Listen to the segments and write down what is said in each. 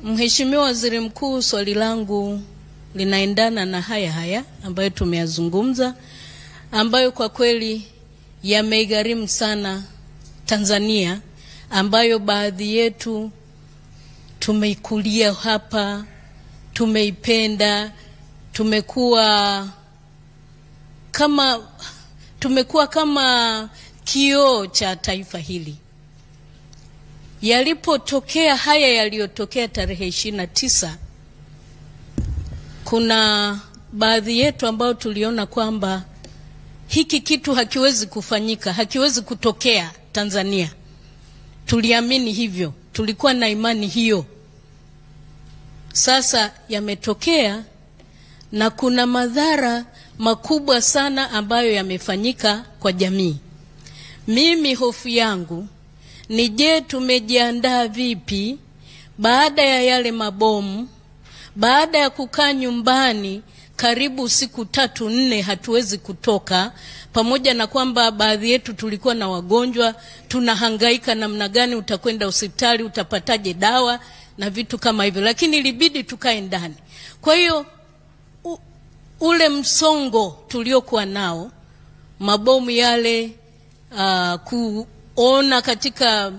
Mheshimiwa Waziri Mkuu, swali langu linaendana na haya haya ambayo tumeyazungumza, ambayo kwa kweli yameigharimu sana Tanzania, ambayo baadhi yetu tumeikulia hapa, tumeipenda, tumekuwa kama kioo cha taifa hili. Yalipotokea haya yaliyotokea tarehe 29, kuna baadhi yetu ambao tuliona kwamba hiki kitu hakiwezi kufanyika, hakiwezi kutokea Tanzania. Tuliamini hivyo, tulikuwa na imani hiyo. Sasa yametokea na kuna madhara makubwa sana ambayo yamefanyika kwa jamii. Mimi hofu yangu ni je, tumejiandaa vipi baada ya yale mabomu, baada ya kukaa nyumbani karibu siku 3-4 hatuwezi kutoka, pamoja na kwamba baadhi yetu tulikuwa na wagonjwa, tunahangaika namna gani utakwenda hospitali, utapataje dawa na vitu kama hivyo, lakini ilibidi tukae ndani. Kwa hiyo ule msongo tuliokuwa nao, mabomu yale, kuona katika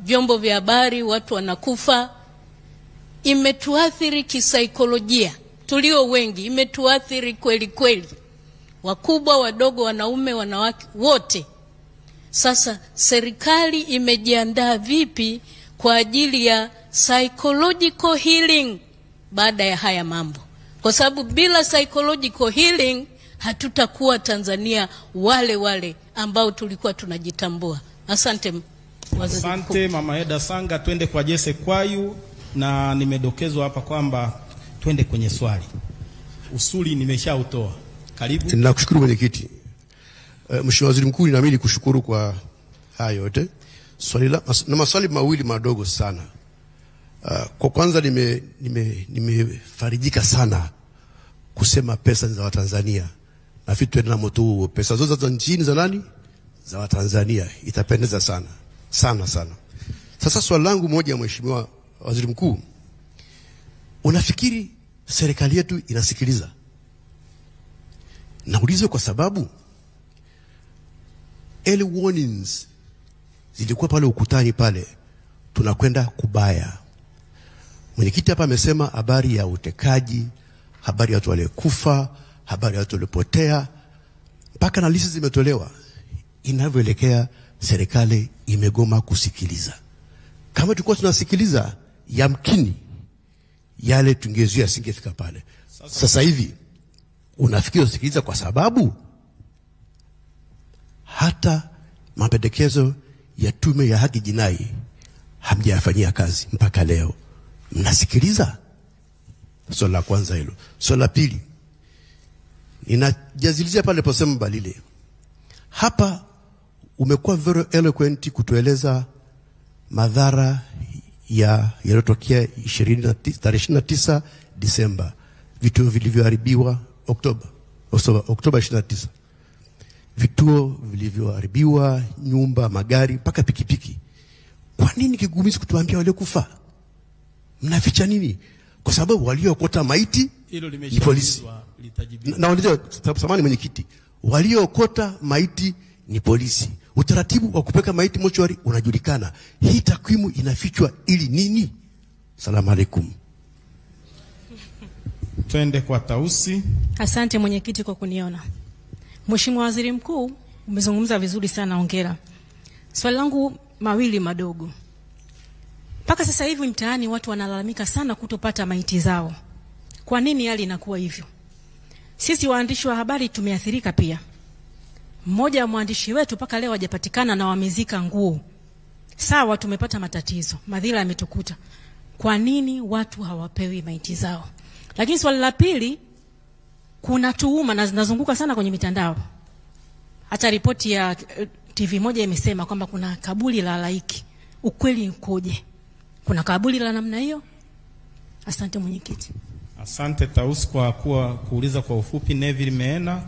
vyombo vya habari watu wanakufa, imetuathiri kisaikolojia. Tulio wengi imetuathiri kweli kweli, wakubwa wadogo, wanaume wanawake, wote. Sasa serikali imejiandaa vipi kwa ajili ya psychological healing baada ya haya mambo? Kwa sababu bila psychological healing hatutakuwa Tanzania wale wale ambao tulikuwa tunajitambua. Asante Waziri Mkuu. Asante Mama Eda Sanga. Twende kwa Jesse Kwayu, na nimedokezwa hapa kwamba twende kwenye swali. Usuli nimeshautoa. Karibu. Nakushukuru mwenyekiti. Mheshimiwa Waziri Mkuu, ninaamini kushukuru kwa haya yote. Na maswali mawili madogo sana. Kwa kwanza nimefarijika sana kusema pesa ni za Watanzania. Na vitu tuende na moto huo. Pesa zote za nchini za nani? Za Watanzania. Itapendeza sana. Sana sana. Sasa swali langu moja, Mheshimiwa Waziri Mkuu, unafikiri serikali yetu inasikiliza? Nauliza kwa sababu early warnings zilikuwa pale ukutani pale, tunakwenda kubaya. Mwenyekiti hapa amesema habari ya utekaji, habari ya watu waliokufa, habari ya watu waliopotea, mpaka na lisi zimetolewa. Inavyoelekea serikali imegoma kusikiliza. Kama tulikuwa tunasikiliza, yamkini yale tungezuia singefika pale. Sasa hivi unafikiri usikiliza, kwa sababu hata mapendekezo ya Tume ya Haki Jinai hamjayafanyia kazi mpaka leo. Mnasikiliza? Swali la kwanza hilo. Swali la pili, ninajazilizia pale posema Balile. Hapa umekuwa very eloquent kutueleza madhara ya yaliyotokea tarehe 29 Disemba, vituo vilivyoharibiwa Oktoba 29, vituo vilivyoharibiwa, nyumba, magari, mpaka pikipiki. Kwa nini kigumizi kutuambia waliokufa? Mnaficha nini? Kwa sababu waliokota maiti ni polisi. Na samahani mwenyekiti, waliokota maiti ni polisi. Utaratibu wa kupeka maiti mochwari unajulikana. Hii takwimu inafichwa ili nini? Salamu alaikum. Twende kwa Tausi. Asante mwenyekiti kwa kuniona. Mheshimiwa Waziri Mkuu, umezungumza vizuri sana, hongera. Swali langu mawili madogo. Mpaka sasa hivi mtaani watu wanalalamika sana kutopata maiti zao. Kwa nini hali inakuwa hivyo? Sisi waandishi wa habari tumeathirika pia. Mmoja wa mwandishi wetu mpaka leo hajapatikana na wamezika nguo. Sawa, tumepata matatizo, madhila yametukuta. Kwa nini watu hawapewi maiti zao? Lakini swali la pili, kuna tuhuma na zinazunguka sana kwenye mitandao. Hata ripoti ya TV moja imesema kwamba kuna kaburi la halaiki. Ukweli ukoje? Kuna kaburi la namna hiyo? Asante mwenyekiti. Asante Tausi kwa kuuliza kwa ufupi. Neville Meena.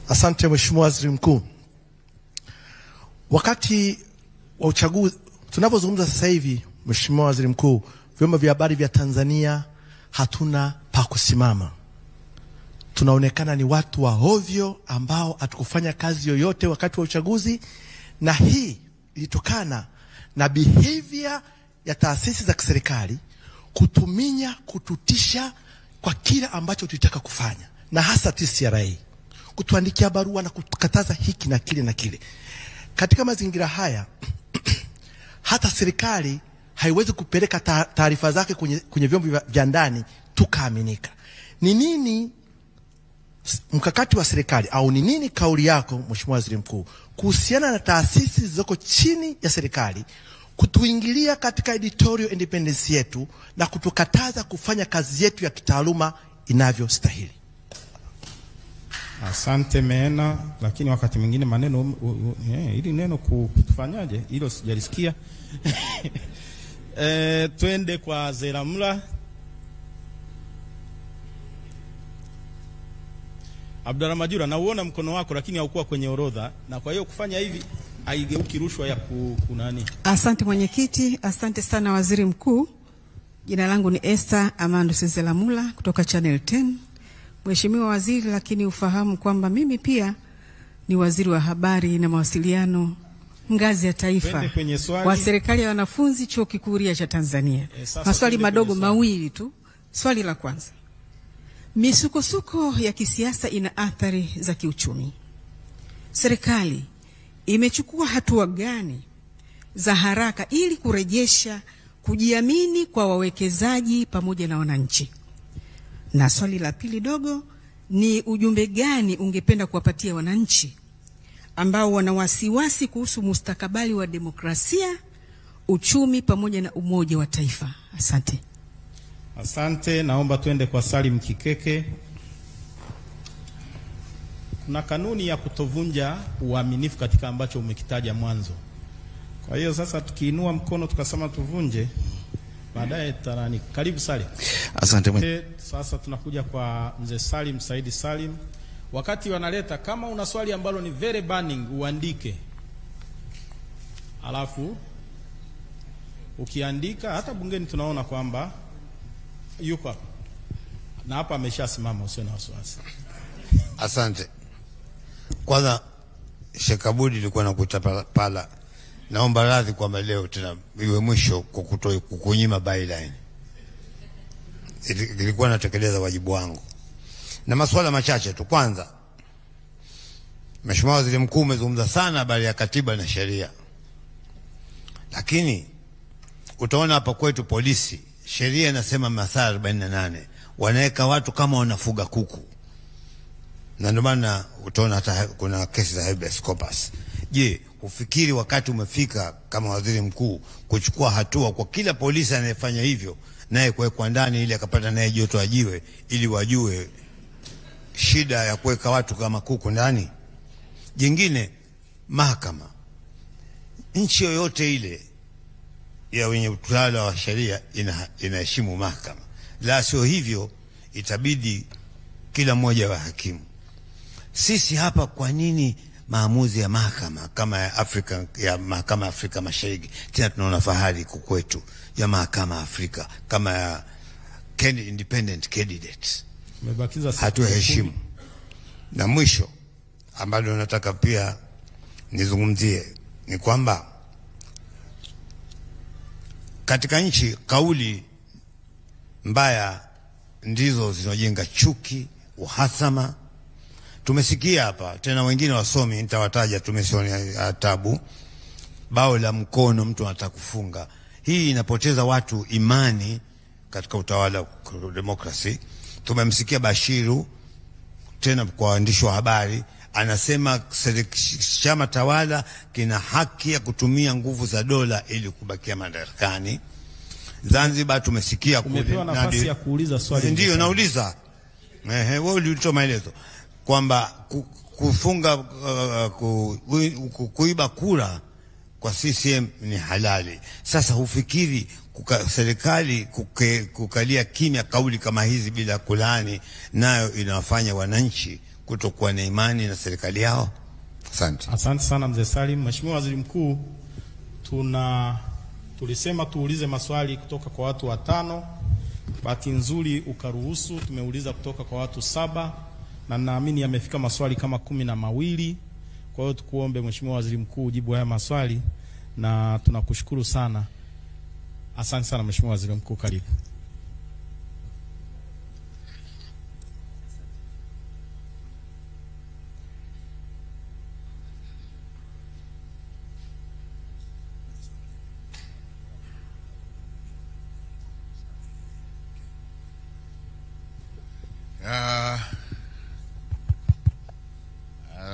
Asante Mheshimiwa Waziri Mkuu. Wakati wa uchaguzi tunapozungumza sasa hivi, Mheshimiwa Waziri Mkuu, vyombo vya habari vya Tanzania hatuna pa kusimama. Tunaonekana ni watu wa ovyo ambao hatukufanya kazi yoyote wakati wa uchaguzi, na hii ilitokana na behavior ya taasisi za kiserikali kutuminya, kututisha kwa kila ambacho tulitaka kufanya, na hasa TCRA kutuandikia barua na kutukataza hiki na kile na kile. Katika mazingira haya hata serikali haiwezi kupeleka taarifa zake kwenye vyombo vya ndani tukaaminika. Ni nini mkakati wa serikali au ni nini kauli yako Mheshimiwa Waziri Mkuu kuhusiana na taasisi zilizoko chini ya serikali kutuingilia katika editorial independence yetu na kutukataza kufanya kazi yetu ya kitaaluma inavyostahili? Asante Meena, lakini wakati mwingine maneno ili neno kutufanyaje hilo sijalisikia. Twende kwa Zelamula. Abdalla Majura, nauona mkono wako lakini haukuwa kwenye orodha, na kwa hiyo kufanya hivi haigeuki rushwa ya kunani. Asante mwenyekiti, asante sana Waziri Mkuu. Jina langu ni Esther Amando Zelamula kutoka Channel 10. Mheshimiwa Waziri, lakini ufahamu kwamba mimi pia ni waziri wa habari na mawasiliano ngazi ya taifa wa serikali ya wanafunzi Chuo Kikuu Ria cha Tanzania. Maswali madogo mawili tu. Swali la kwanza, misukosuko ya kisiasa ina athari za kiuchumi. Serikali imechukua hatua gani za haraka ili kurejesha kujiamini kwa wawekezaji pamoja na wananchi? Na swali la pili dogo, ni ujumbe gani ungependa kuwapatia wananchi ambao wana wasiwasi kuhusu mustakabali wa demokrasia, uchumi pamoja na umoja wa taifa? Asante. Asante, naomba tuende kwa Salim Kikeke. Kuna kanuni ya kutovunja uaminifu katika ambacho umekitaja mwanzo. Kwa hiyo sasa tukiinua mkono tukasema tuvunje, baadaye tarani. Karibu Salim. Asante mwenye. Sasa tunakuja kwa mzee Salim Saidi Salim. Wakati wanaleta, kama una swali ambalo ni very burning uandike. Alafu ukiandika hata bungeni tunaona kwamba yuko hapa. Na hapa ameshasimama, usiwe na wasiwasi. Asante. Kwanza Sheikh Abudi, nilikuwa nakuta pala. Naomba radhi kwamba leo tena iwe mwisho kwa kukunyima byline. Nilikuwa natekeleza wajibu wangu. Na masuala machache tu. Kwanza, Mheshimiwa Waziri Mkuu, umezungumza sana habari ya katiba na sheria. Lakini utaona hapa kwetu polisi, sheria inasema masaa 48 wanaweka watu kama wanafuga kuku. Na ndio maana utaona hata kuna kesi za habeas corpus. Je, ufikiri wakati umefika kama Waziri Mkuu kuchukua hatua kwa kila polisi anayefanya hivyo, naye kuwekwa ndani ili akapata naye joto ajiwe, ili wajue shida ya kuweka watu kama kuku ndani? Jingine, mahakama. Nchi yoyote ile ya wenye utawala wa sheria inaheshimu mahakama. La sio hivyo itabidi kila mmoja wa hakimu. Sisi hapa kwa nini maamuzi ya mahakama kama ya Afrika, ya mahakama ya Afrika Mashariki, tena tunaona fahari kwetu ya mahakama Afrika kama ya independent candidates, hatuheshimu. Na mwisho ambalo nataka pia nizungumzie ni kwamba katika nchi kauli mbaya ndizo zinajenga chuki, uhasama. Tumesikia hapa tena wengine wasomi, nitawataja, tumesiona tabu, bao la mkono mtu anataka kufunga. Hii inapoteza watu imani katika utawala wa demokrasi. Tumemsikia Bashiru tena kwa waandishi wa habari anasema chama tawala kina haki ya kutumia nguvu za dola ili kubakia madarakani. Zanzibar tumesikia kule. Umepewa nafasi ya kuuliza swali. Ndio nauliza. Wewe ulitoa maelezo kwamba kufunga kuiba kura kwa CCM ni halali. Sasa hufikiri serikali kukalia kimya kauli kama hizi bila kulani, nayo inawafanya wananchi kutokuwa na imani na serikali yao? Asante. Asante sana Mzee Salim. Mheshimiwa Waziri Mkuu, tuna Tulisema tuulize maswali kutoka kwa watu 5. Bahati nzuri ukaruhusu, tumeuliza kutoka kwa watu 7 na naamini yamefika maswali kama 12. Kwa hiyo tukuombe Mheshimiwa Waziri Mkuu ujibu haya maswali na tunakushukuru sana. Asante sana Mheshimiwa Waziri Mkuu, karibu.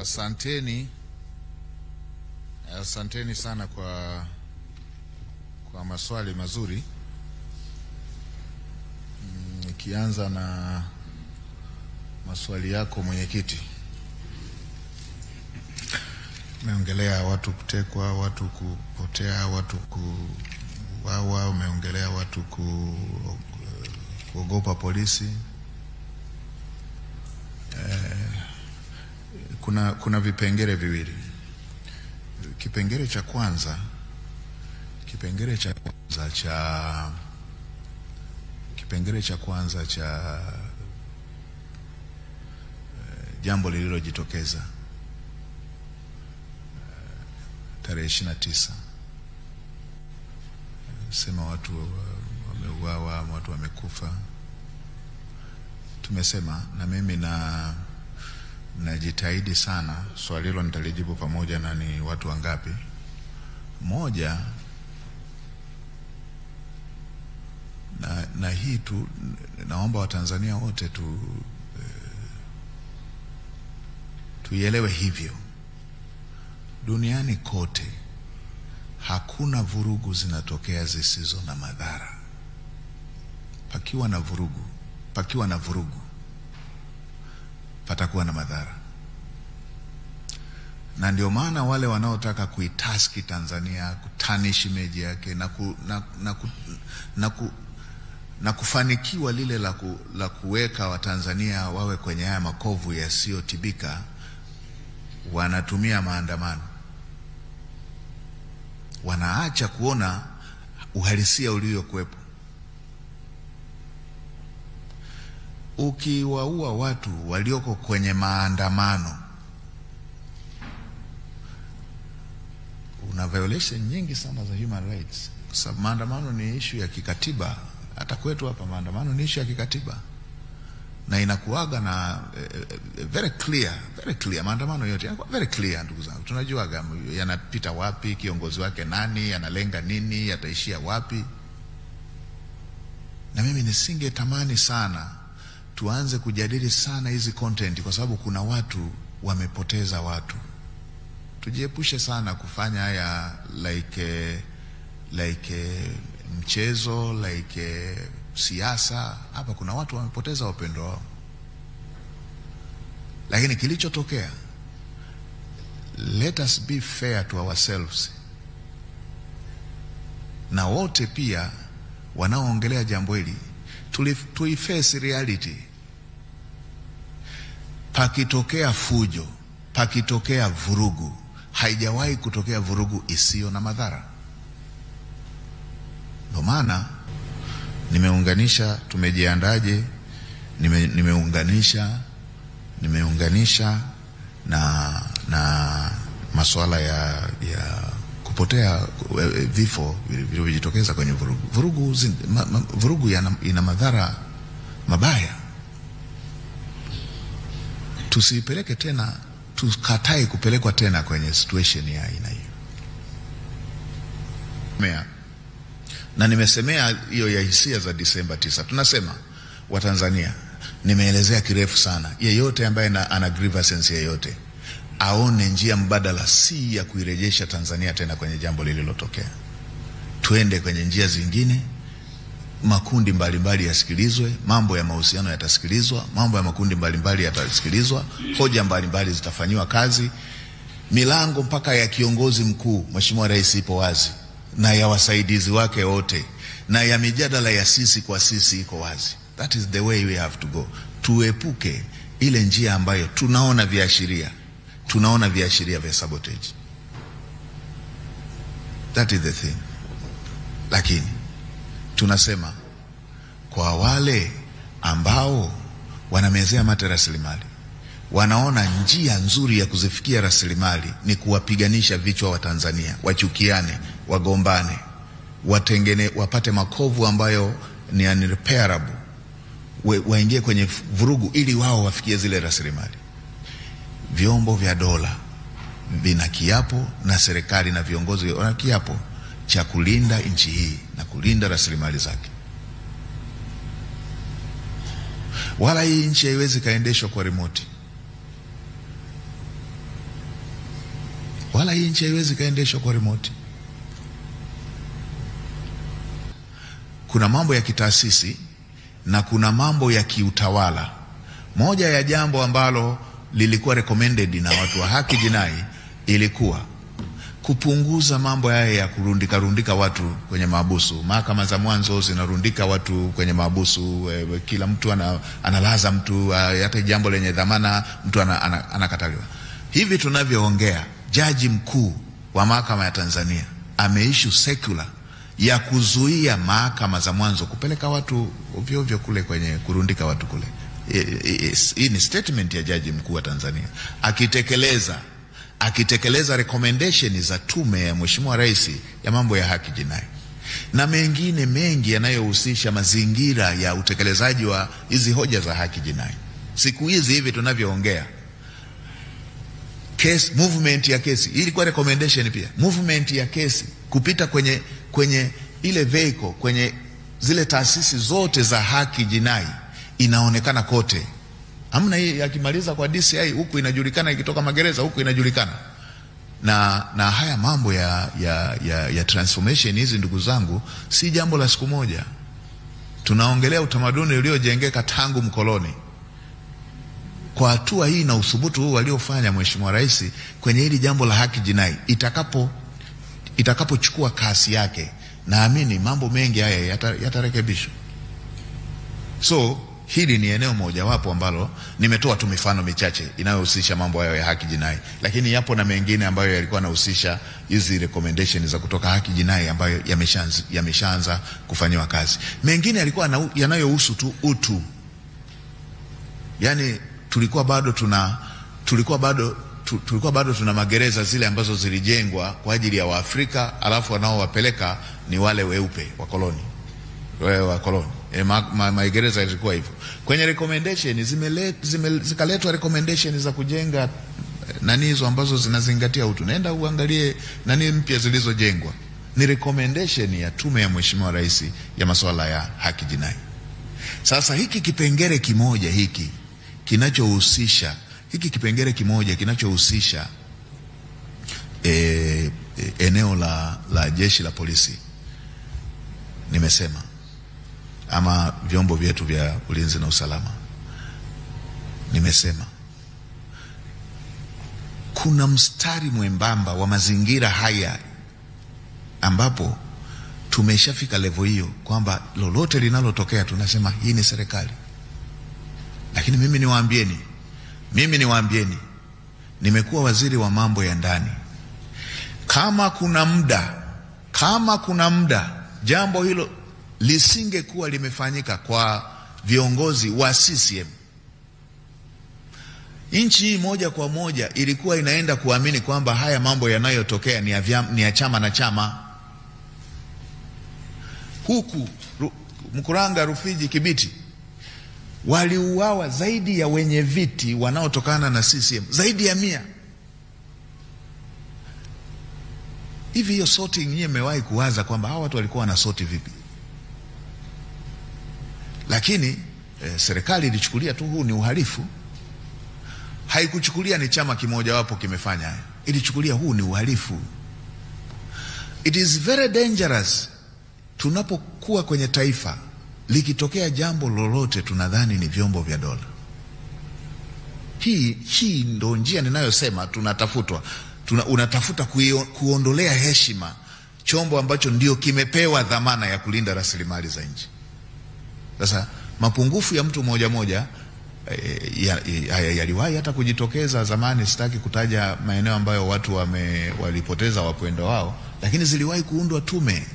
Asanteni. Asanteni sana kwa maswali mazuri. Nikianza na maswali yako mwenyekiti. Umeongelea watu kutekwa, watu kupotea, watu kuuawa, umeongelea watu kuogopa polisi. Kuna vipengele viwili. Kipengele cha kwanza cha jambo lililojitokeza tarehe 29, sema watu wameuawa, watu wamekufa. Tumesema na mimi na najitahidi sana, swali hilo nitalijibu pamoja na ni watu wangapi. Moja, na hii tu naomba Watanzania wote tuielewe hivyo. Duniani kote hakuna vurugu zinatokea zisizo na madhara. Pakiwa na vurugu patakuwa na madhara. Na ndio maana wale wanaotaka kuitaski Tanzania, kutanish image yake na kufanikiwa lile la kuweka Watanzania wawe kwenye haya makovu yasiyotibika, wanatumia maandamano. Wanaacha kuona uhalisia uliokuwepo. Ukiwaua watu walioko kwenye maandamano, una violation nyingi sana za human rights. Kwa sababu maandamano ni issue ya kikatiba. Hata kwetu hapa maandamano ni issue ya kikatiba. Na inakuaga na very clear, very clear. Maandamano yote yanakuwa very clear, ndugu zangu. Tunajuaga yanapita wapi, kiongozi wake nani, yanalenga nini, yataishia wapi. Na mimi nisingetamani sana tuanze kujadili sana hizi content, kwa sababu kuna watu wamepoteza watu. Tujiepushe sana kufanya haya like mchezo, like siasa. Hapa kuna watu wamepoteza wapendwa wao. Lakini kilichotokea, let us be fair to ourselves. Na wote pia wanaoongelea jambo hili, tuiface reality. Pakitokea fujo, pakitokea vurugu, haijawahi kutokea vurugu isiyo na madhara. Ndio maana nimeunganisha, tumejiandaje, nimeunganisha na masuala ya kupotea, vifo vilivyojitokeza kwenye vurugu. Vurugu ina madhara mabaya. Tusipeleke tena, tukatae kupelekwa tena kwenye situation ya aina hiyo. Na nimesemea hiyo ya hisia za Disemba 9. Tunasema Watanzania, nimeelezea kirefu sana. Yeyote ambaye ana grievance yeyote aone njia mbadala, si ya kuirejesha Tanzania tena kwenye jambo lililotokea. Tuende kwenye njia zingine, makundi mbalimbali yasikilizwe, mambo ya mahusiano yatasikilizwa, mambo ya makundi mbalimbali yatasikilizwa, hoja mbalimbali zitafanyiwa kazi. Milango mpaka ya kiongozi mkuu Mheshimiwa Rais ipo wazi, na ya wasaidizi wake wote, na ya mijadala ya sisi kwa sisi iko wazi. That is the way we have to go. Tuepuke ile njia ambayo tunaona viashiria, tunaona viashiria vya sabotage. That is the thing. Lakini tunasema kwa wale ambao wanamezea mate rasilimali, wanaona njia nzuri ya kuzifikia rasilimali ni kuwapiganisha vichwa wa Tanzania, wachukiane, wagombane, watengene, wapate makovu ambayo ni unrepairable, waingie kwenye vurugu ili wao wafikie zile rasilimali. Vyombo vya dola vina kiapo na serikali na viongozi wana kiapo cha kulinda nchi hii na kulinda rasilimali zake. Wala hii nchi haiwezi kaendeshwa kwa remote. Wala hii nchi haiwezi kaendeshwa kwa remote. Kuna mambo ya kitaasisi na kuna mambo ya kiutawala. Moja ya jambo ambalo lilikuwa recommended na watu wa haki jinai ilikuwa kupunguza mambo haya ya kurundika rundika watu kwenye mahabusu. Mahakama za mwanzo zinarundika watu kwenye mahabusu, kila mtu analaza mtu, hata jambo lenye dhamana mtu anakataliwa. Hivi tunavyoongea, jaji mkuu wa mahakama ya Tanzania ameissue circular ya kuzuia mahakama za mwanzo kupeleka watu ovyo ovyo kule kwenye kurundika watu kule. Hii ni statement ya jaji mkuu wa Tanzania akitekeleza recommendation za tume ya Mheshimiwa Rais ya mambo ya haki jinai na mengine mengi yanayohusisha mazingira ya utekelezaji wa hizi hoja za haki jinai. Siku hizi hivi tunavyoongea, case movement ya kesi ilikuwa recommendation pia, movement ya kesi kupita kwenye ile vehicle, kwenye zile taasisi zote za haki jinai inaonekana kote. Hamna hii akimaliza kwa DCI huku inajulikana, ikitoka magereza huku inajulikana. Na haya mambo ya transformation hizi, ndugu zangu, si jambo la siku moja. Tunaongelea utamaduni uliojengeka tangu mkoloni. Kwa hatua hii na uthubutu huu waliofanya Mheshimiwa Rais kwenye hili jambo la haki jinai, itakapochukua kasi yake, naamini mambo mengi haya yatarekebishwa. So hili ni eneo mojawapo ambalo nimetoa tu mifano michache inayohusisha mambo hayo ya haki jinai, lakini yapo na mengine ambayo yalikuwa yanahusisha hizi recommendation za kutoka haki jinai ambayo yameshaanza kufanywa kazi. Mengine yalikuwa yanayohusu tu utu. Yani tulikuwa bado tuna magereza zile ambazo zilijengwa kwa ajili ya Waafrika, alafu wanaowapeleka ni wale weupe wakoloni. Wakoloni. Magereza yalikuwa hivyo. Kwenye recommendation zikaletwa recommendation za kujenga nani hizo ambazo zinazingatia utu. Nenda uangalie nani mpya zilizojengwa. Ni recommendation ya tume ya Mheshimiwa Rais ya masuala ya haki jinai. Sasa hiki kipengele kimoja hiki kinachohusisha kinachohusisha eneo la jeshi la polisi, nimesema, ama vyombo vyetu vya ulinzi na usalama, nimesema kuna mstari mwembamba wa mazingira haya ambapo tumeshafika level hiyo kwamba lolote linalotokea tunasema hii ni serikali. Lakini mimi niwaambieni, nimekuwa waziri wa mambo ya ndani. Kama kuna muda jambo hilo lisingekuwa limefanyika kwa viongozi wa CCM, nchi hii moja kwa moja ilikuwa inaenda kuamini kwamba haya mambo yanayotokea ni ya chama na chama. Huku Mkuranga, Rufiji, Kibiti waliuawa zaidi ya wenye viti wanaotokana na CCM zaidi ya 100. Hivi hiyo sorting nyie mmewahi kuwaza kwamba hawa watu walikuwa wanasoti vipi? Lakini serikali ilichukulia tu huu ni uhalifu. Haikuchukulia ni chama kimoja wapo kimefanya haya. Ilichukulia huu ni uhalifu. It is very dangerous tunapokuwa kwenye taifa likitokea jambo lolote tunadhani ni vyombo vya dola. Hii ndo njia ninayosema tunatafutwa. Unatafuta kuondolea heshima chombo ambacho ndio kimepewa dhamana ya kulinda rasilimali za nchi. Sasa mapungufu ya mtu moja moja yaliwahi hata kujitokeza zamani. Sitaki kutaja maeneo ambayo watu walipoteza wapendo wao, lakini ziliwahi kuundwa tume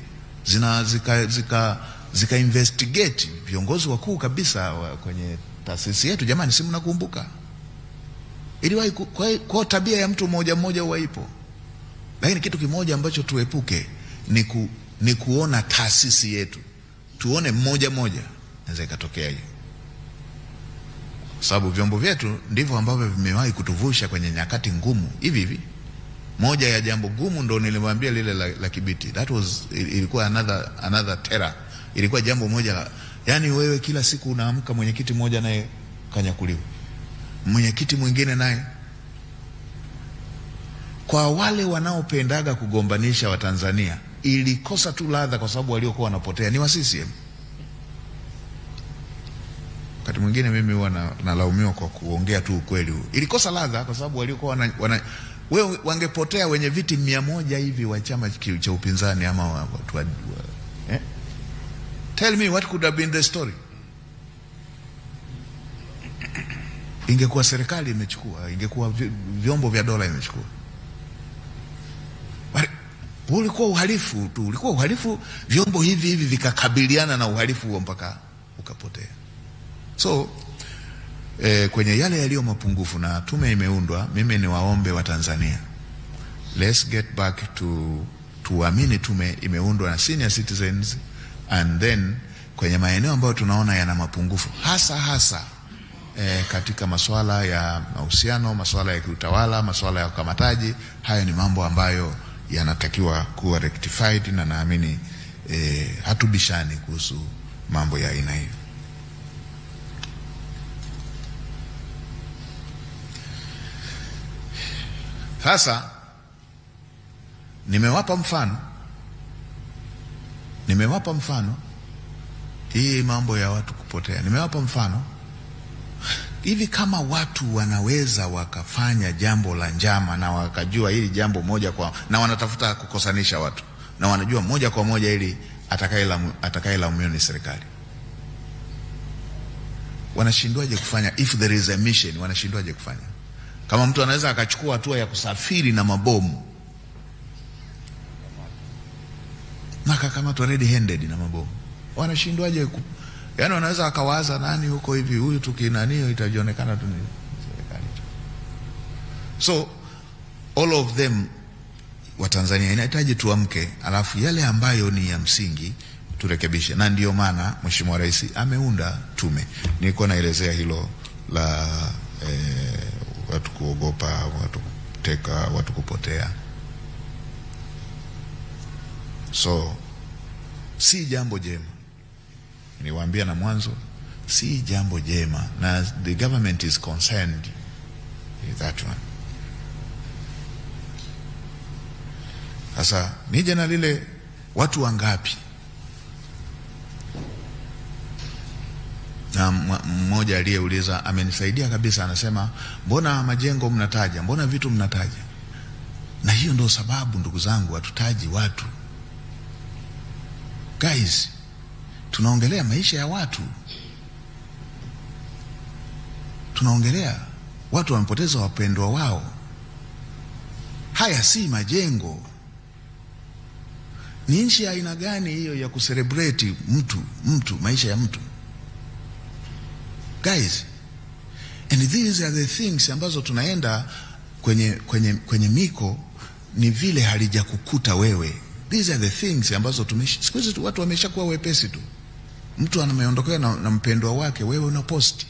zina zika investigate viongozi wakuu kabisa kwenye taasisi yetu. Jamani, si mnakumbuka? Iliwahi kwa tabia ya mtu mmoja mmoja huwa ipo. Lakini kitu kimoja ambacho tuepuke ni kuona taasisi yetu, tuone mmoja mmoja inaweza ikatokea hiyo, sababu vyombo vyetu ndivyo ambavyo vimewahi kutuvusha kwenye nyakati ngumu hivi hivi. Moja ya jambo gumu ndo nilimwambia lile la Kibiti. That was, ilikuwa another terror. Ilikuwa jambo moja la, yani wewe kila siku unaamka mwenyekiti mmoja naye kanyakuliwa, mwenyekiti mwingine naye. Kwa wale wanaopendaga kugombanisha Watanzania, ilikosa tu ladha kwa sababu waliokuwa wanapotea ni wa CCM. Wakati mwingine mimi huwa nalaumiwa kwa kuongea tu ukweli huu. Ilikosa ladha kwa sababu waliokuwa wewe wangepotea wenye viti 100 hivi wa chama cha upinzani ama watu eh? Tell me what could have been the story. Ingekuwa serikali imechukua, ingekuwa vyombo vya dola imechukua. Ulikuwa uhalifu tu, ulikuwa uhalifu, vyombo hivi hivi vikakabiliana na uhalifu huo mpaka ukapotea. So kwenye yale yaliyo mapungufu na tume imeundwa, mimi ni waombe wa Tanzania, let's get back to tuamini tume imeundwa na senior citizens, and then kwenye maeneo ambayo tunaona yana mapungufu hasa katika masuala ya mahusiano, masuala ya kiutawala, masuala ya ukamataji, hayo ni mambo ambayo yanatakiwa kuwa rectified, na naamini hatubishani kuhusu mambo ya aina hiyo. Sasa nimewapa mfano hii mambo ya watu kupotea. Nimewapa mfano hivi, kama watu wanaweza wakafanya jambo la njama na wakajua hili jambo moja kwa, na wanatafuta kukosanisha watu na wanajua moja kwa moja ili atakayelaumiwa ni serikali, wanashindwaje kufanya? If there is a mission, wanashindwaje kufanya? Kama mtu anaweza akachukua hatua ya kusafiri na mabomu na akakamatwa red handed na mabomu, wanashindwaje? Yaani wanaweza akawaza nani huko hivi, huyu tukinani itajionekana tu ni serikali. So all of them wa Tanzania inahitaji tuamke, alafu yale ambayo ni ya msingi turekebishe. Na ndio maana Mheshimiwa Rais ameunda tume. Nilikuwa naelezea hilo la watu kuogopa, watu kuteka, watu kupotea. So si jambo jema. Niwaambia na mwanzo, si jambo jema, na the government is concerned with that one. Sasa nije na lile watu wangapi, na mmoja aliyeuliza amenisaidia kabisa, anasema mbona majengo mnataja, mbona vitu mnataja? Na hiyo ndio sababu ndugu zangu hatutaji watu. Guys, tunaongelea maisha ya watu, tunaongelea watu wamepoteza wapendwa wao. Haya si majengo. Ni nchi ya aina gani hiyo ya kucelebrate mtu maisha ya mtu? Guys, and these are the things ambazo tunaenda kwenye miko, ni vile halijakukuta wewe. These are the things ambazo siku hizi watu wameshakuwa wepesi tu. Mtu ameondokea na mpendwa wake, wewe una post.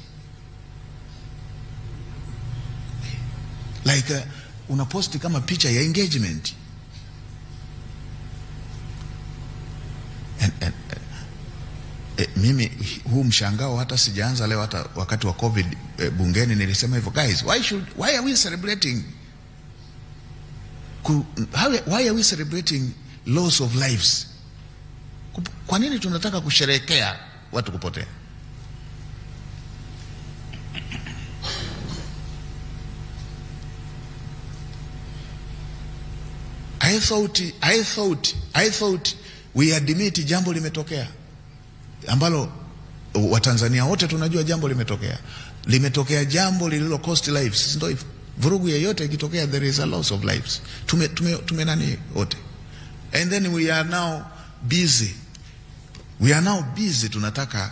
Like una post kama picha ya engagement. And mimi huu mshangao hata sijaanza leo, hata wakati wa COVID bungeni nilisema hivyo, guys, why are we celebrating? Why are we celebrating loss of lives? Kwa nini tunataka kusherehekea watu kupotea? I thought we admit jambo limetokea ambalo Watanzania wote tunajua jambo limetokea. Limetokea jambo lililo cost lives, ndio hivyo. Vurugu yeyote ikitokea there is a loss of lives. Tume nani wote. And then we are now busy, we are now busy tunataka,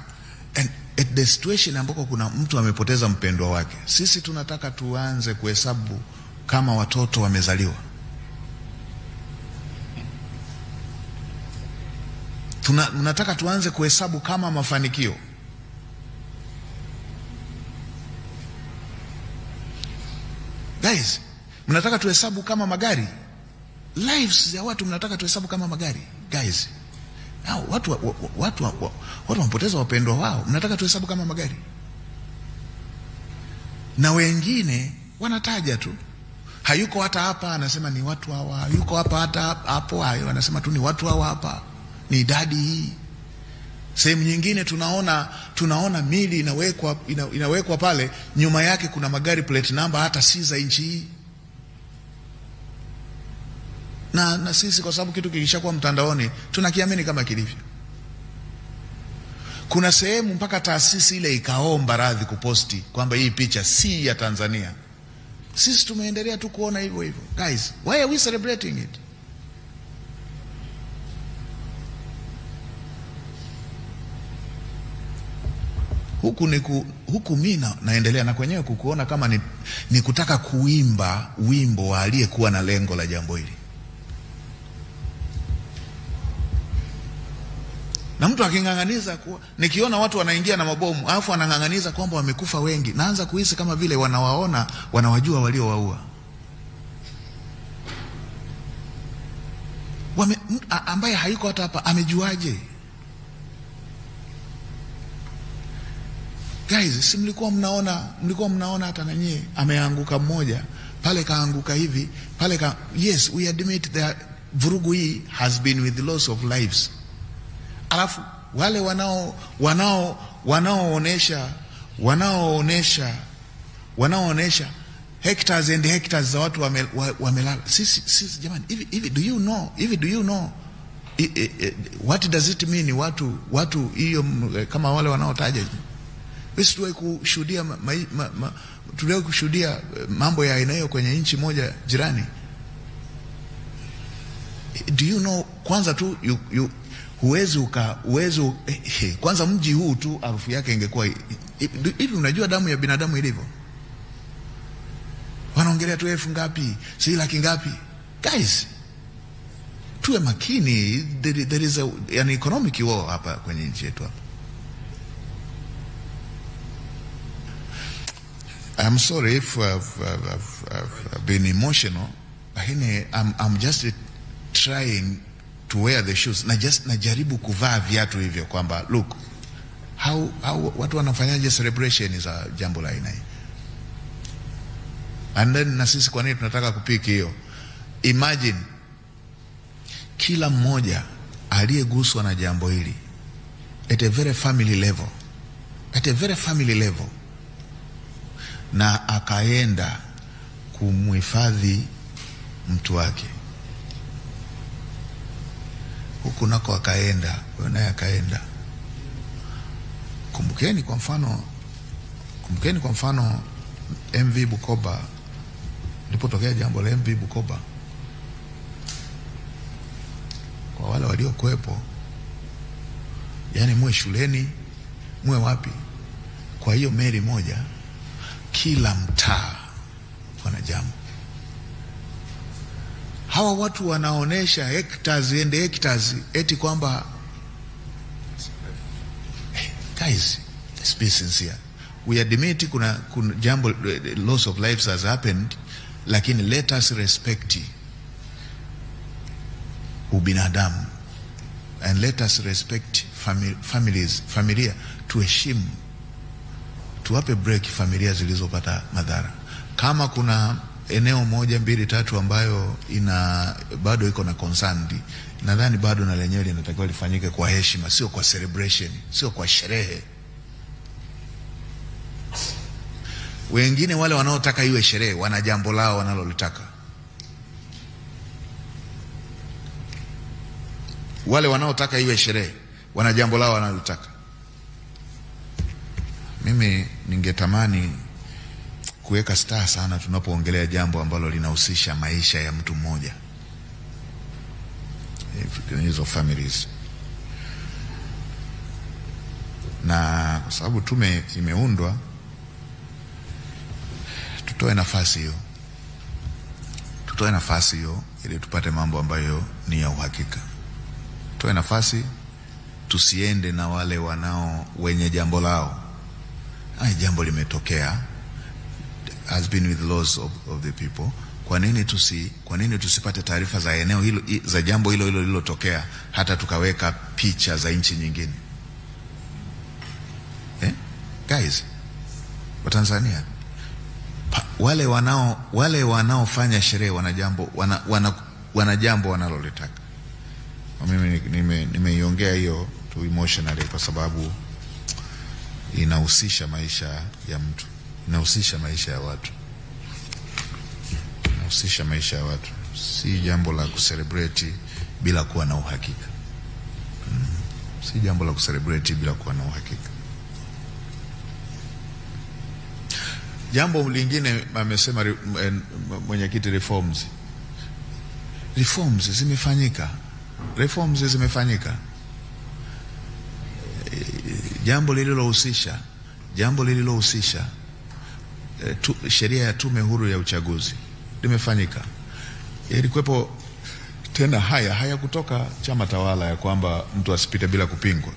and at the situation ambako kuna mtu amepoteza mpendwa wake, sisi tunataka tuanze kuhesabu kama watoto wamezaliwa. Tunataka tuanze kuhesabu kama mafanikio. Guys, mnataka tuhesabu kama magari? Lives ya watu mnataka tuhesabu kama magari? Guys, now, watu wamepoteza wapendwa wao, mnataka tuhesabu kama magari? Na wengine wanataja tu, hayuko hata hapa anasema ni watu hawa, hayuko hapa hata hapo, hayo anasema tu ni watu hawa hapa, ni idadi hii. Sehemu nyingine tunaona mili inawekwa pale, nyuma yake kuna magari plate number hata si za nchi hii. Na sisi kwa sababu kitu kilishakuwa mtandaoni tunakiamini kama kilivyo. Kuna sehemu mpaka taasisi ile ikaomba radhi kuposti kwamba hii picha si ya Tanzania. Sisi tumeendelea tu kuona hivyo hivyo. Guys, why are we celebrating it? Huku mimi naendelea na kwenyewe kukuona kama ni kutaka kuimba wimbo wa aliyekuwa na lengo la jambo hili. Na mtu aking'ang'aniza kuwa, nikiona watu wanaingia na mabomu alafu wanang'ang'aniza kwamba wamekufa wengi, naanza kuhisi kama vile wanawaona, wanawajua waliowaua. Ambaye hayuko hata hapa amejuaje? Guys, si mlikuwa mnaona hata na nyie ameanguka mmoja, pale kaanguka hivi, pale ka, yes, we admit that vurugu hii has been with the loss of lives. Alafu wale wanaoonesha hectares and hectares za watu wamelala. Sisi jamani, hivi do you know, what does it mean watu hiyo kama wale wanaotaja? Sisi tuliwahi kushuhudia mambo ya aina hiyo kwenye nchi moja jirani. Do you know, kwanza tu huwezi kwanza mji huu tu harufu yake ingekuwa hivi. Unajua damu ya binadamu ilivyo? Wanaongelea tu elfu ngapi, si laki ngapi. Guys, tuwe makini. There is an economic war hapa kwenye nchi yetu hapa. I'm sorry if I've been emotional, lakini I'm just trying to wear the shoes. Najaribu kuvaa viatu hivyo kwamba look how watu wanafanyaje celebration za jambo la aina hii. And then na sisi kwa nini tunataka kupiki hiyo? Imagine kila mmoja aliyeguswa na jambo hili at a very family level, na akaenda kumhifadhi mtu wake, huku nako akaenda, naye akaenda. Kumbukeni kwa mfano MV Bukoba, lilipotokea jambo la MV Bukoba, kwa wale waliokuwepo, yani muwe shuleni, muwe wapi, kwa hiyo meli moja kila mtaa wana jambo. Hawa watu wanaonesha hectares and hectares eti kwamba, hey, guys, let's be sincere. We admit kuna jambo, loss of lives has happened, lakini let us respect ubinadamu and let us respect families, familia, tuheshimu, tuwape break familia zilizopata madhara. Kama kuna eneo 1, 2, 3 ambayo ina bado iko na concern, nadhani bado na lenyewe linatakiwa lifanyike kwa heshima, sio kwa celebration, sio kwa sherehe. Wengine wale wanaotaka iwe sherehe wana jambo lao wanalolitaka. Wale wanaotaka iwe sherehe wana jambo lao wanalolitaka. Mimi ningetamani kuweka star sana tunapoongelea jambo ambalo linahusisha maisha ya mtu mmoja. Hizo families. Na kwa sababu tume imeundwa, tutoe nafasi hiyo, tutoe nafasi hiyo ili tupate mambo ambayo ni ya uhakika. Tutoe nafasi, tusiende na wale wanao wenye jambo lao. Ai, jambo limetokea, has been with the laws of the people. Kwa nini tusipate taarifa za eneo hilo, za jambo hilo hilo lililotokea, hata tukaweka picha za nchi nyingine? Guys, wa Tanzania, wale wanaofanya sherehe wana jambo, wana jambo wanalolitaka. Mimi nimeiongea hiyo tu emotionally kwa sababu inahusisha maisha ya mtu, inahusisha maisha ya watu, inahusisha maisha ya watu. Si jambo la kucelebrate bila kuwa na uhakika. Si jambo la kucelebrate bila kuwa na uhakika. Jambo lingine amesema mwenyekiti, reforms. Reforms zimefanyika. Reforms zimefanyika. Jambo lililohusisha sheria ya Tume Huru ya Uchaguzi limefanyika. Ilikuwepo tena haya kutoka chama tawala ya kwamba mtu asipite bila kupingwa.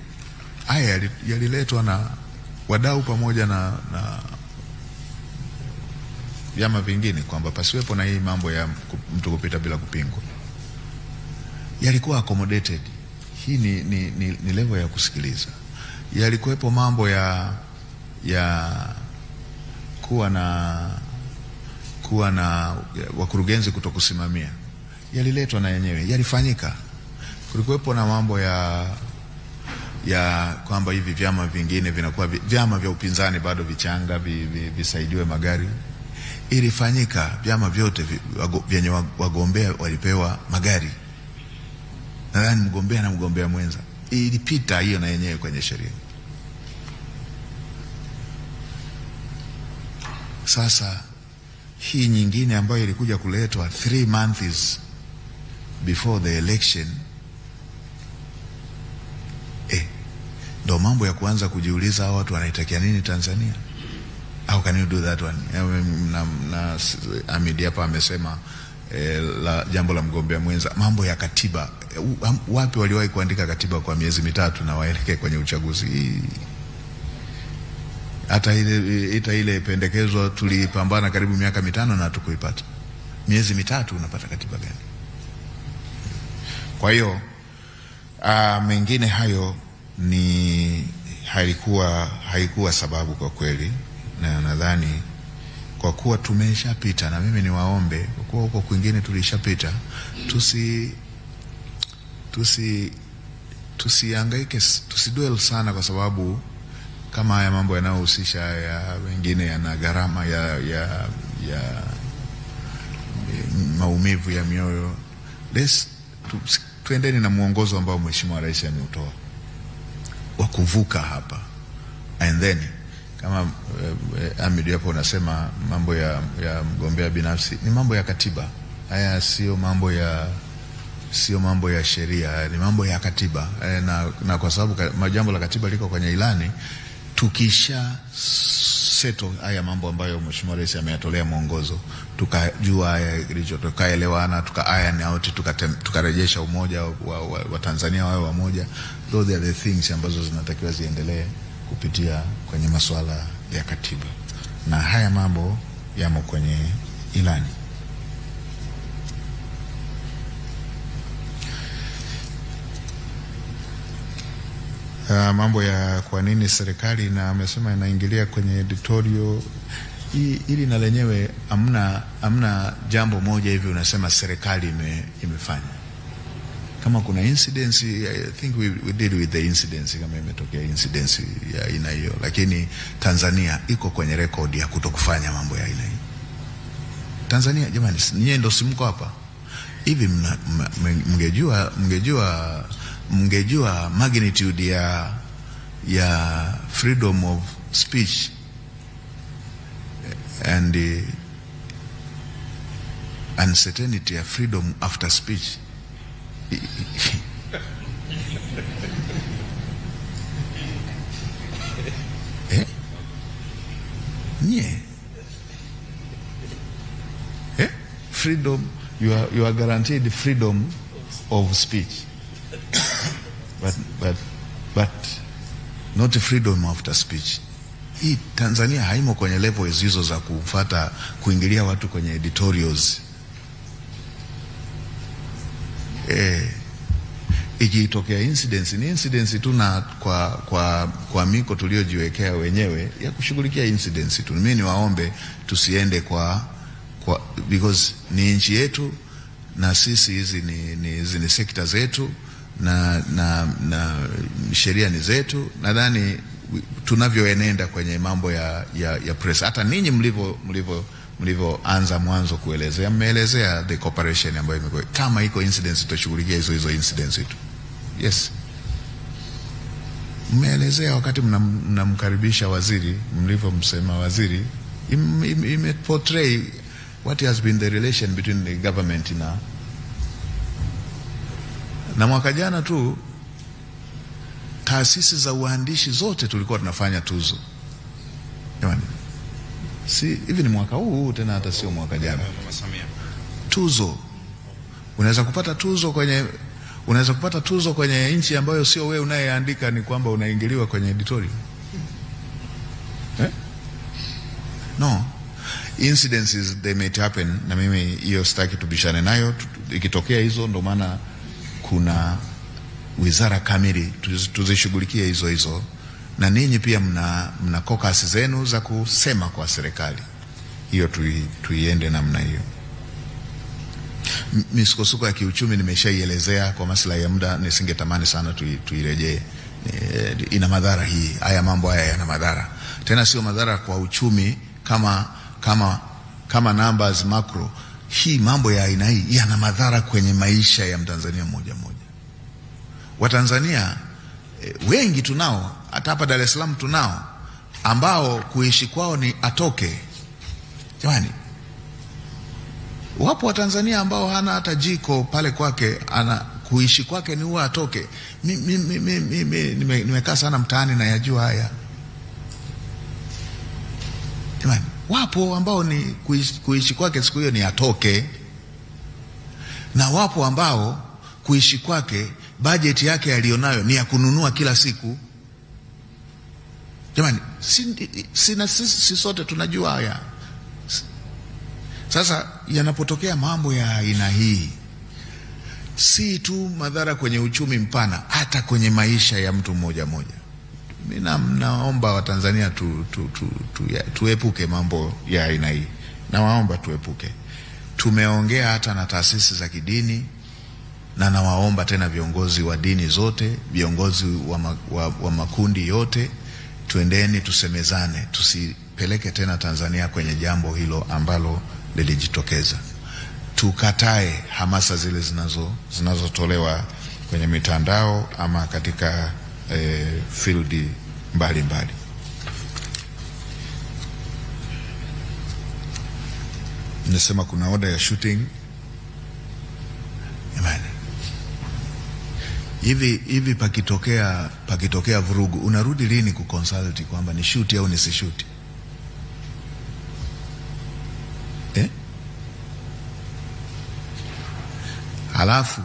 Haya yaliletwa na wadau pamoja na vyama vingine kwamba pasiwepo na hii mambo ya mtu kupita bila kupingwa. Yalikuwa accommodated. Hii ni level ya kusikiliza. Yalikuwepo mambo ya kuwa na wakurugenzi kutokusimamia. Yaliletwa na yenyewe, yalifanyika. Kulikuwepo na mambo ya kwamba hivi vyama vingine vinakuwa vyama vya upinzani bado vichanga, visaidiwe magari. Ilifanyika, vyama vyote vyenye wagombea walipewa magari. Nadhani mgombea na mgombea mwenza. Ilipita hiyo na yenyewe kwenye sheria. Sasa hii nyingine ambayo ilikuja kuletwa 3 months before the election, ndo mambo ya kuanza kujiuliza hao watu wanaitakia nini Tanzania? How can you do that one? Na Amidi hapa amesema jambo la mgombea mwenza, mambo ya katiba. Wapi waliwahi kuandika katiba kwa miezi mitatu na waelekee kwenye uchaguzi? Hata ile pendekezo tulipambana karibu miaka 5 na hatukuipata. Miezi mitatu unapata katiba gani? Kwa hiyo mengine hayo ni haikuwa sababu kwa kweli. Na nadhani kwa kuwa tumeshapita, na mimi niwaombe, kwa kuwa huko kwingine tulishapita, tusihangaike, tusidwell sana, kwa sababu kama haya mambo yanayohusisha ya wengine yana gharama ya maumivu ya mioyo. Let's tuendeni na mwongozo ambao Mheshimiwa Rais ameutoa wa kuvuka hapa. And then kama Amidi hapo unasema mambo ya mgombea binafsi ni mambo ya katiba. Haya sio mambo ya sheria, ni mambo ya katiba. Na kwa sababu jambo la katiba liko kwenye ilani, tukisha settle haya mambo ambayo Mheshimiwa Rais ameyatolea mwongozo, tukajua haya kilichotokaelewana, tuka iron out, tukarejesha umoja wa Tanzania wawe wamoja. Those are the things ambazo zinatakiwa ziendelee kupitia kwenye masuala ya katiba, na haya mambo yamo kwenye ilani. Mambo ya kwa nini serikali na amesema inaingilia kwenye editorial ili na lenyewe amna jambo moja hivi unasema serikali imefanya. Kama kuna incidents, I think we deal with the incidents kama imetokea incidents ya aina hiyo, lakini Tanzania iko kwenye rekodi ya kutokufanya mambo ya aina hiyo. Tanzania jamani, nyinyi ndio simko hapa. Hivi mngejua magnitude ya freedom of speech and the uncertainty ya freedom after speech. Nyie freedom, you are guaranteed freedom of speech but not freedom after speech. Hii Tanzania haimo kwenye level hizo za kufuata kuingilia watu kwenye editorials. Ikitokea incidents ni incidents tu, na kwa miko tuliojiwekea wenyewe ya kushughulikia incidents tu. Mimi niwaombe tusiende kwa because ni nchi yetu na sisi hizi ni sekta zetu na sheria ni zetu. Nadhani tunavyoenenda kwenye mambo ya press, hata ninyi mlivyoanza mwanzo kuelezea, mmeelezea the cooperation ambayo imekuwa. Kama iko incidents tutashughulikia hizo incidents tu. Yes, mmeelezea wakati mnamkaribisha waziri, mlivyomsema waziri, ime portray what has been the relation between the government na mwaka jana tu taasisi za uandishi zote tulikuwa tunafanya tuzo. Jamani, si hivi ni mwaka huu tena, hata sio mwaka jana. Tuzo. Unaweza kupata tuzo kwenye, unaweza kupata tuzo kwenye nchi ambayo sio wewe unayeandika, ni kwamba unaingiliwa kwenye editorial. No. Incidences they may happen, na mimi hiyo sitaki tubishane nayo. Ikitokea hizo, ndo maana kuna wizara kamili tuzishughulikie hizo hizo, na ninyi pia mna caucus zenu za kusema kwa serikali. Hiyo tuiende namna hiyo. Misukosuko ya kiuchumi nimeshaielezea, kwa maslahi ya muda nisingetamani sana tuirejee. Ina madhara hii, haya mambo haya yana madhara. Tena sio madhara kwa uchumi kama numbers macro. Hii mambo ya aina hii yana madhara kwenye maisha ya Mtanzania mmoja mmoja. Watanzania wengi tunao, hata hapa Dar es Salaam tunao, ambao kuishi kwao ni atoke. Jamani, wapo Watanzania ambao hana hata jiko pale kwake, ana kuishi kwake ni huwa atoke. Mimi nimekaa sana mtaani na yajua haya. Jamani, wapo ambao ni kuishi kwake siku hiyo ni atoke, na wapo ambao kuishi kwake budget yake alionayo ni ya kununua kila siku. Jamani, si sote tunajua haya. Sasa yanapotokea mambo ya aina hii, si tu madhara kwenye uchumi mpana, hata kwenye maisha ya mtu mmoja mmoja. Mimi naomba Watanzania tuepuke mambo ya aina hii. Nawaomba tuepuke. Tumeongea hata na taasisi za kidini, na nawaomba tena viongozi wa dini zote, viongozi wa makundi yote, tuendeni tusemezane, tusipeleke tena Tanzania kwenye jambo hilo ambalo lilijitokeza. Tukatae hamasa zile zinazotolewa kwenye mitandao ama katika field mbali mbali. Nasema kuna order ya shooting. Jamani, hivi pakitokea vurugu, unarudi lini kuconsult kwamba ni shoot au nisishoot? Halafu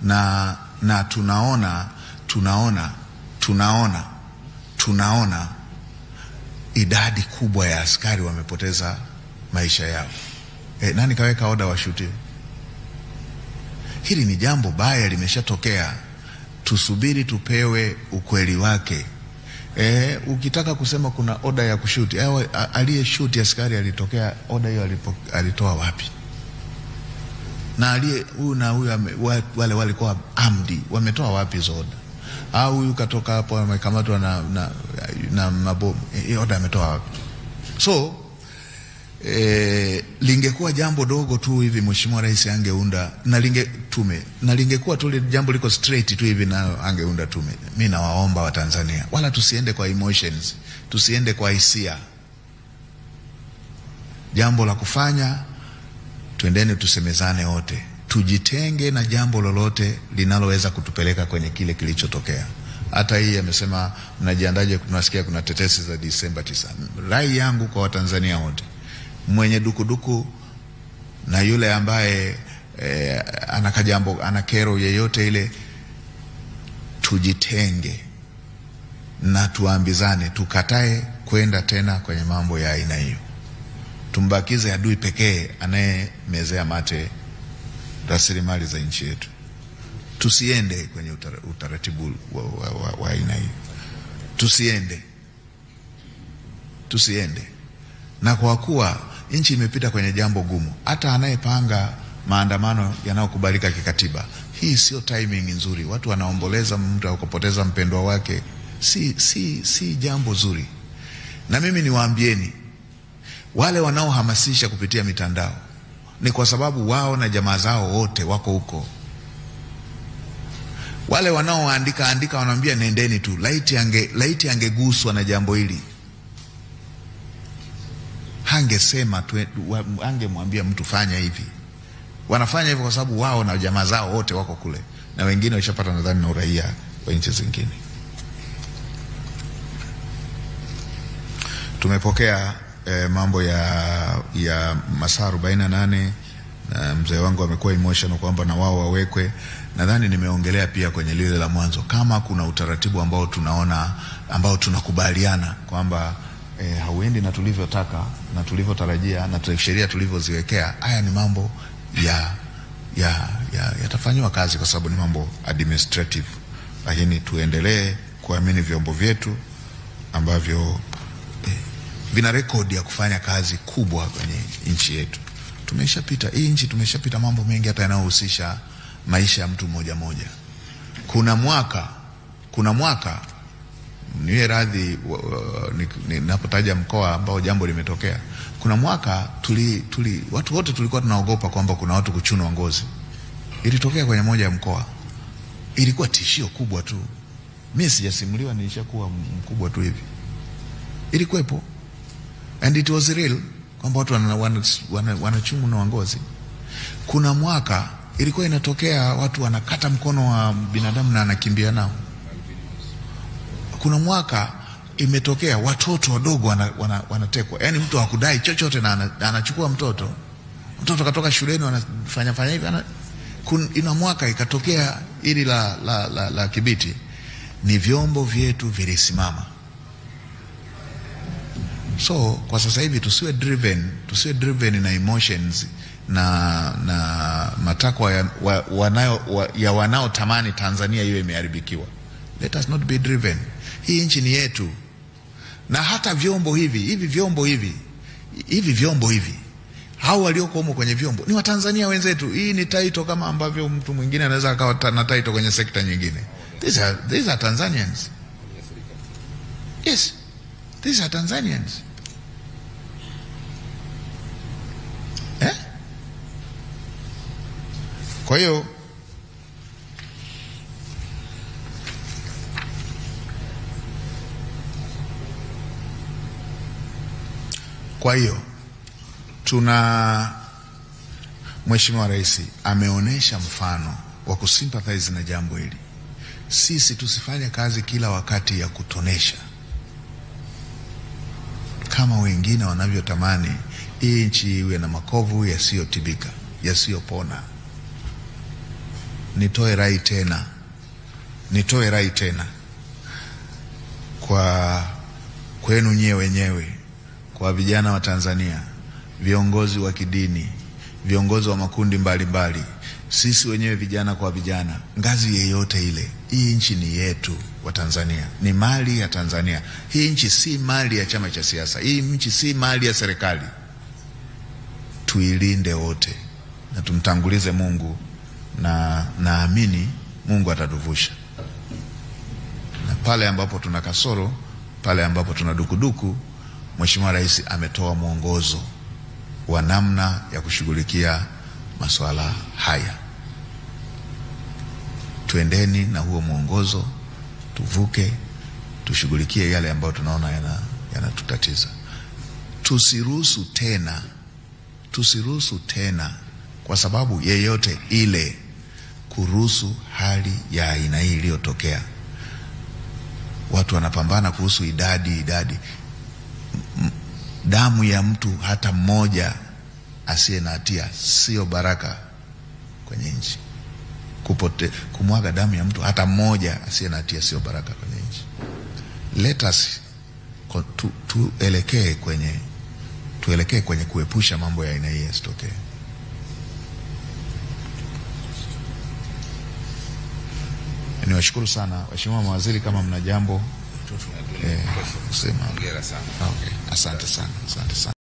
na tunaona idadi kubwa ya askari wamepoteza maisha yao. Nani kaweka oda washuti? Hili ni jambo baya limeshatokea. Tusubiri tupewe ukweli wake. Ukitaka kusema kuna oda ya kushuti, aliyeshuti askari alitokea, oda hiyo alitoa wapi? Na aliye huyu na huyu wale walikuwa amdi, wametoa wapi hizo oda? Au huyu katoka hapo amekamatwa na mabomu, oda ametoa wapi? So lingekuwa jambo dogo tu hivi Mheshimiwa Rais angeunda na tume, na lingekuwa tu jambo liko straight tu hivi na angeunda tume. Mimi nawaomba Watanzania wala tusiende kwa emotions, tusiende kwa hisia. Jambo la kufanya, tuendeni tusemezane wote, tujitenge na jambo lolote linaloweza kutupeleka kwenye kile kilichotokea. Hata hii amesema mnajiandaje, tunasikia kuna tetesi za Disemba 9. Rai yangu kwa Watanzania wote, mwenye dukuduku na yule ambaye ana kajambo, ana kero yeyote ile, tujitenge na tuambizane, tukatae kwenda tena kwenye mambo ya aina hiyo. Tumbakize adui pekee anayemezea mate rasilimali za nchi yetu. Tusiende kwenye utaratibu wa aina hiyo. Tusiende. Na kwa kuwa nchi imepita kwenye jambo gumu, hata anayepanga maandamano yanayokubalika kikatiba, hii sio timing nzuri. Watu wanaomboleza mtu akopoteza mpendwa wake, si jambo zuri. Na mimi niwaambieni, wale wanaohamasisha kupitia mitandao ni kwa sababu wao na jamaa zao wote wako huko. Wale wanaoandika andika wanaambia nendeni tu, laiti angeguswa na jambo hili hangesema, angemwambia mtu fanya hivi. Wanafanya hivyo kwa sababu wao na jamaa zao wote wako kule, na wengine washapata nadhani na uraia wa nchi zingine. Tumepokea mambo ya masaa 48 na mzee wangu amekuwa emotional kwamba na wao wawekwe. Nadhani nimeongelea pia kwenye lile la mwanzo, kama kuna utaratibu ambao tunaona, ambao tunakubaliana kwamba hauendi na tulivyotaka na tulivyotarajia na sheria tulivyoziwekea, haya ni mambo yatafanywa kazi kwa sababu ni mambo administrative. Lakini tuendelee kuamini vyombo vyetu ambavyo vina rekodi ya kufanya kazi kubwa kwenye nchi yetu. Tumeshapita hii nchi, tumeshapita mambo mengi hata yanayohusisha maisha ya mtu mmoja mmoja. Kuna mwaka niwe radhi ninapotaja mkoa ambao jambo limetokea. Kuna mwaka watu wote tulikuwa tunaogopa kwamba kuna watu kuchunwa ngozi. Ilitokea kwenye moja ya mkoa. Ilikuwa tishio kubwa tu. Mimi sijasimuliwa, nilishakuwa mkubwa tu hivi. Ilikuwepo. And it was real kwamba watu wanachunwa ngozi. Kuna mwaka ilikuwa inatokea watu wanakata mkono wa binadamu na anakimbia nao. Kuna mwaka imetokea watoto wadogo wanatekwa. Yaani mtu hakudai chochote na anachukua mtoto. Mtoto katoka shuleni wanafanya fanya hivi. Ina mwaka ikatokea ili la Kibiti. Ni vyombo vyetu vilisimama. So kwa sasa hivi tusiwe driven na emotions na matakwa ya wanaotamani Tanzania iwe imeharibikiwa. Let us not be driven. Hii nchi ni yetu. Na hata vyombo hivi, hivi vyombo hivi, hao walioko humo kwenye vyombo ni Watanzania wenzetu. Hii ni title kama ambavyo mtu mwingine anaweza akawa na title kwenye sekta nyingine. These are Tanzanians. Yes. These are Tanzanians. Eh? Kwa hiyo tuna Mheshimiwa Rais ameonesha mfano wa kusympathize na jambo hili. Sisi tusifanye kazi kila wakati ya kutonesha kama wengine wanavyotamani hii nchi iwe na makovu yasiyotibika, yasiyopona. Nitoe rai tena kwa kwenu nyewe wenyewe, kwa vijana wa Tanzania, viongozi wa kidini, viongozi wa makundi mbalimbali, sisi wenyewe vijana kwa vijana, ngazi yeyote ile, hii nchi ni yetu wa Tanzania, ni mali ya Tanzania. Hii nchi si mali ya chama cha siasa, hii nchi si mali ya serikali. Tuilinde wote na tumtangulize Mungu, na naamini Mungu atatuvusha. Na pale ambapo tuna kasoro, pale ambapo tuna dukuduku, Mheshimiwa Rais ametoa mwongozo wa namna ya kushughulikia masuala haya. Tuendeni na huo mwongozo, tuvuke, tushughulikie yale ambayo tunaona yanatutatiza. Tusiruhusu tena kwa sababu yeyote ile kuruhusu hali ya aina hii iliyotokea. Watu wanapambana kuhusu idadi. Damu ya mtu hata mmoja asiye na hatia sio baraka kwenye nchi. Kumwaga damu ya mtu hata mmoja asiye na hatia sio baraka kwenye nchi. Let us tuelekee kwenye kuepusha mambo ya aina hii yasitokee. Niwashukuru sana waheshimiwa mawaziri, kama mna jambo kusema. Okay, asante sana, asante sana.